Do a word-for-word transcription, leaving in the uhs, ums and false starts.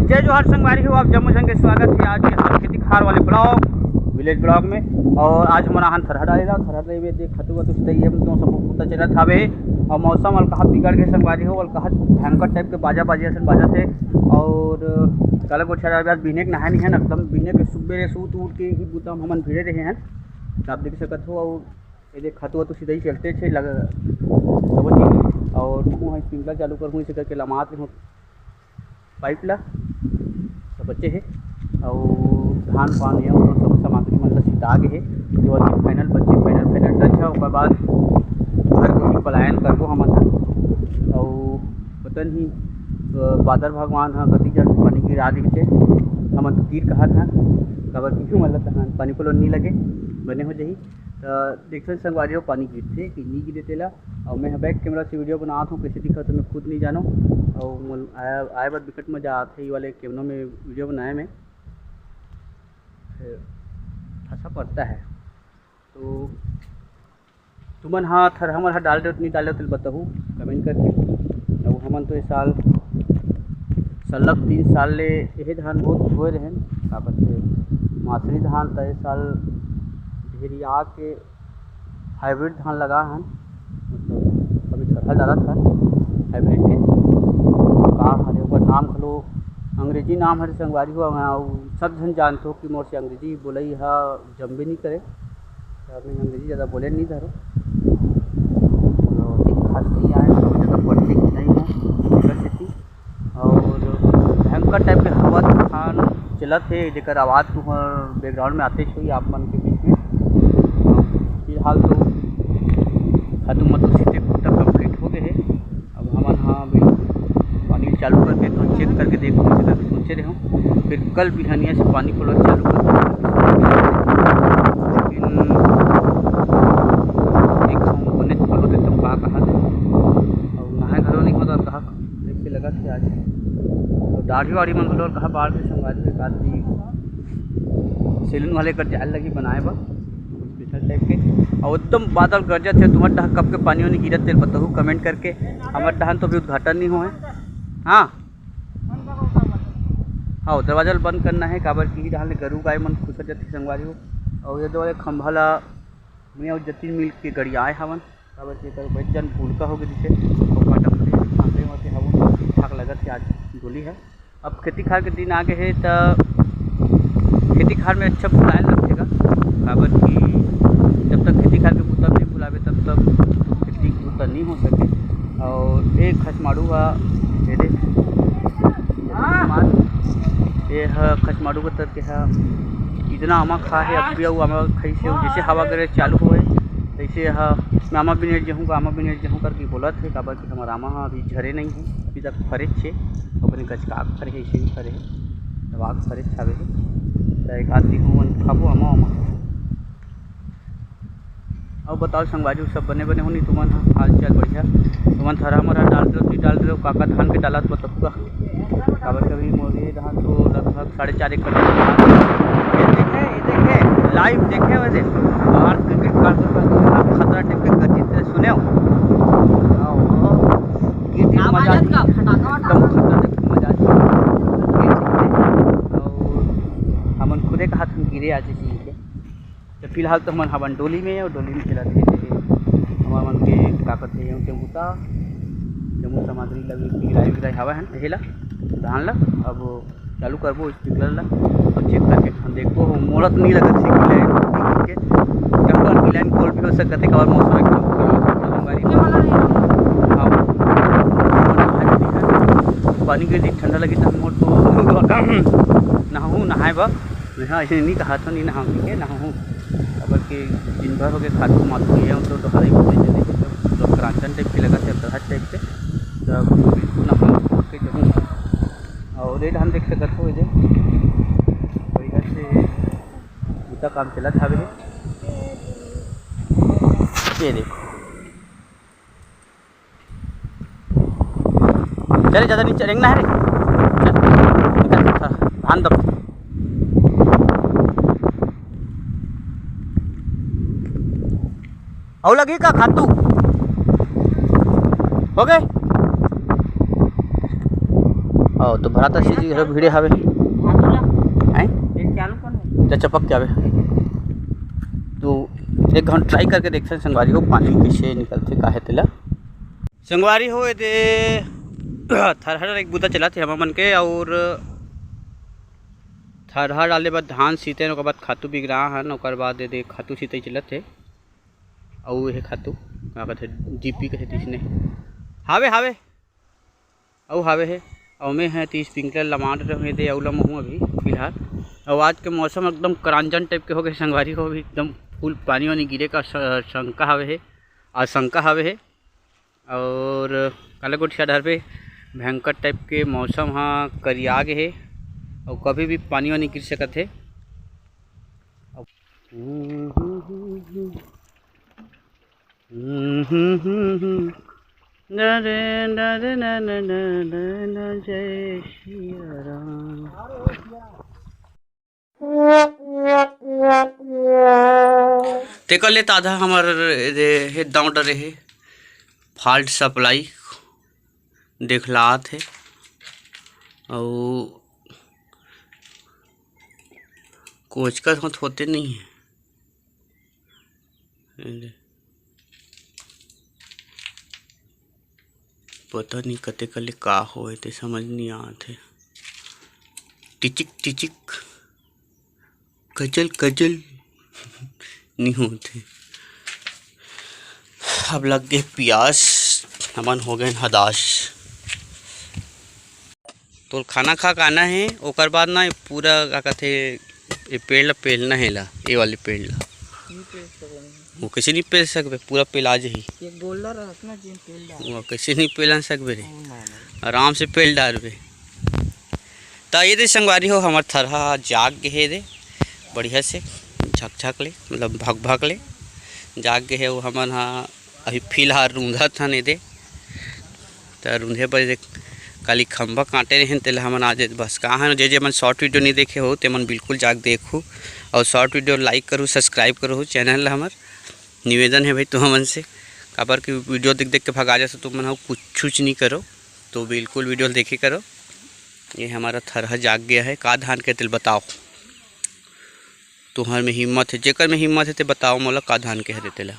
जय जोहार संगवारी हो, आप जम्मो झन के स्वागत हे आज के हमर खेती खार वाले ब्लॉग, विलेज ब्लॉग में। और आज हमन आहन थरहा डाले ला, थरहा डाले में देख खातू वातू सितई हे, हम तो सब पता चलत हवे। और मौसम अलकहा बिगड़ के संगवारी हो, अलकहा भयंकर टाइप के बाजा बाजे असन बाजत हे। और काला गोठिया डाले आज बिहने के नहाए नहीं है ना, एकदम बिहने के सुबेरे सूत उठ के ही बूता में हमन भिड़े रहे हैं, आप देख सकत हो। और ये देख खातू वातू सितई चलते छे लग, समझ गए। और मुँह स्प्रिंकलर चालू कर हूँ, इसे करके लमात हूँ पाइप ला, सब बचे हे। और धान पान ये सब सामग्री मन ला सिता गे हे। जो अभी फाइनल बचे, फाइनल, फाइनल टच है, ओकर बाद घर को ही पलायन करबो हमन ह। और पता नहीं, अ, बादर भगवान ह कति जन पानी गिरा देथे, हमन तो गिर कहत हन, काबर कि मतलब पानी को लो नहीं लगे, बने हो जाही। त देखथन संगवारी हो, पानी गिरथे कि नी गिरे तेला। अउ मैं ह बैक कैमरा से वीडियो बनात हूँ, कइसे दिखत हे मैं खुद नहीं जानो। अउ मोल आय, आय बर बिकट मजा आथे ये वाले कैमरा में वीडियो बनाए में। फिर फंसा पड़ता है। तो तुमन हा थरहा मरहा डाल रहे हो तो नहीं डाल रहे हो, तो बताहू कमेंट करके। अउ हमन तो ये साल सलग तीन साल ले यही धान बहुत बोए रहेन, काबर से मासरी धान त ये साल ढेरिया के हाइब्रिड धान लगा हन, मतलब अभी थरहा डालत हन हाइब्रिड के। का हरे ओकर नाम घलो अंग्रेजी नाम हरे संगवारी हो, अउ सब झन जानथो कि मोर से अंग्रेजी बोलई ह जमबे नहीं करे, त मैं अंग्रेजी ज़्यादा बोले नहीं धरो, तो खास नहीं आए, ज़्यादा पढ़ते भी नहीं हो, एकर सेती। और भयंकर टाइप के हवा तूफान चलत हे, जेकर आवाज़ तुहर बैकग्राउंड में आते होही आप मन के बीच में। फिलहाल तो खातू मतू सीधे कुत्ता कंप्लीट हो गए हे। अब हमन हा अभी पानी चालू करके तो चेक करके देखो, इसे करके सोचे रहे हूँ। फिर कल बिहनिया से पानी पड़ना चालू कर दो। लेकिन एक हम बने पड़ो तो एकदम का कहा दे। और नहाए घरो नहीं होता, कहा देख के लगा कि आज तो दाढ़ी वाढ़ी मन घलो कहा बाढ़ के संगवारी एक आदमी सैलून वाले कर जाए लगी बनाए बर स्पेशल टाइप के। और एकदम बादल गरजत हे, तुम्हार डहा कब के पानी वानी गिरत तेल बताहू कमेंट करके। हमर डहान तो भी उद्घाटन नहीं हुआ है। हाँ, हाँ, दरवाजा ल बंद करना है, काबर कि ही डहान ले गरू गाय मन खुसर जाथे संगवारी हो। और ये दो वाले खंभा ला मैं और जतिन मिल के गड़ियाए हवन, काबर कि एकर बड़ जन भूलका हो गए जिसे, और काटा पड़े, खंभे में से हवन ठीक ठाक लगत हे आज डोली है। अब खेती खार के दिन आ गए हे, त खेती खार में अच्छा फुलाए लगथे गा, काबर कि जब तक खेती खार के बूता नहीं फुलावे, तब तक खेती बूता नहीं हो सके। और एक खसमाड़ू हा, ये देख, ये ह खसमाड़ू के तर के हा, इतना आमा खा है, अब भी अउ आमा खाई से, जैसे हवा करे चालू होए, तैसे हा, मैं आमा बिने जहूँ, आमा बिने जहूँ करके बोलत हे, काबर कि हमर आमा हा अभी झरे नहीं है, अभी तक फरे छे, ओकरे गचका फरे है, इसे भी फरे है, दवा फरे छावे है, त एक आदमी हूँ मन खाबो आमा, आमा। अउ बताओ संगवारी, सब बने बने होनी, तुमन ह हाल चाल बढ़िया? तुमन थरहा मरहा डाल दो, नहीं डाल दो, काका धान के डालत बताबू का? काबर कभी मोर ये धान तो लगभग साढ़े चार एकड़ के धान। ये देखे, ये देखे, लाइव देखे वैसे। बाहर क्रिकेट कार्ड पर खतरा टाइप के गरजित रहे, सुने हो? हाँ, हाँ। ये दिन आवाज मजा आता है, फटाका, एकदम फटाका। खतरा टाइप के मजा आता है। ये चीज़ है। और हमन खुदे का हाथ में गिरे आज इसी के। तो फिलहाल तो हमन हवन डोली में, और डोली में चला धीरे धीरे हमर मन के का कथे, टेम्पुता, जम्मो सामग्री लगे, गिराए विराए हवा है, यही ला, धान ला, अब चालू करबो स्प्रिंकलर ला, और चेक करके हम देखबो, मोला तो नहीं लगत हे कि लाइन के, जब लाइन कॉल भी हो सकत हे, काबर मौसम एकदम खराब है, हमारी ये वाला नहीं है। हाँ, पानी के दिन ठंडा लगी तो मोर तो नहाहूँ, नहाए बर। मैं हाँ, ऐसे नहीं कहा था, नहीं नहाऊँ, ठीक है, नहाऊँ। अब के दिन भर हो गए, खातू मातू ये, तो डोहारी बोले चले, तो, तो क्रांचन टाइप के लगा थे, अकड़हा टाइप के, तो बिल्कुल नहा के जाऊँ। और ये धान देख सकत हो, ये बढ़िया से बूता काम चलत हवे। ये देखो, चले, ज्यादा नीचे रेंगना है रे। चल, निकल, हाँ, धान दब। अउ लगी का खातू? हो गए? ओ, अउ तो भराता सी जी घलो भिड़े हवे। हैं? जा चपक के आवे। तो एक घंटा ट्राई करके देखते हैं संगवारी हो, पानी कैसे निकलथे, का हे तेला। संगवारी हो, एदे थरहा एक बुता चलत हे हमर मन के, अउ थरहा डाले बाद धान सीते, ओकर बाद खातू बिगरा हन, ओकर बाद एदे खातू सीते चलत हे। अउ ये खातू का कथे, डीपी कथे तिसने। हावे, हावे। अउ हावे हे। अउ मैं हे ती स्प्रिंकलर लमांड रहे दे, अउ लमहूँ अभी फिलहाल। अउ आज के मौसम एकदम करांजन टाइप के हो गए संगवारी हो, अभी एकदम फुल पानी वानी गिरे का श-, शंका हावे हे, आशंका हावे हे। अउ काला गोठिया डहर पे भयंकर टाइप के मौसम हा करिया गे हे, अउ कभी भी पानी वानी गिर सकत हे। अउ जय सिया राम। तेकर ले त आधा हमर एदे हे दांव डरे हे, फॉल्ट सप्लाई देखलात हे, अउ कोचकत होत होते नहीं हे। एदे पता नहीं कते कले का होए ते समझ नहीं आत हे। टिचिक टिचिक, कजल कजल नहीं होत हे। अब लग गे पियास, हमन हो गए हदास। तोर खाना खा के आना हे, ओकर बाद ना पूरा का कथे, ये पेड़ ला पेलना हे ला, ये वाले पेड़ ला। नहीं पेल सकबे। वो कैसे नहीं पेल सकबे? पूरा पेला जाही। एक गोल्डा रहस ना, जेन पेल डाल। वो कैसे नहीं पेला सकबे रे? नहीं, नहीं। आराम से पेल डारबे। त ये दे संगवारी हो, हमर थरहा जाग गे हे दे, बढ़िया से झकझक ले, मतलब भक भक ले जाग गे हे। वो हमन हा अभी फिलहाल रूंधत हन एदे। त रूंधे बर एदे काली खंभा काटे रहेन, तेला हमन आज बस का हन। जे जे मन शॉर्ट वीडियो नहीं देखे हो, ते मन बिल्कुल जाके देखहू, अउ शॉर्ट वीडियो लाइक करहू, सब्सक्राइब करहू चैनल ला। हमर निवेदन हे भाई तुमन से, काबर कि वीडियो देख देख के भगा जाथो तुमन ह, कुछ नहीं करो, तो बिल्कुल वीडियो देखे करो। ये हमारा थरहा जाग गया है। का धान के तेल बताओ, तुम्हर में हिम्मत है, जेकर में हिम्मत है ते बताओ मोला का धान के हरे तेला।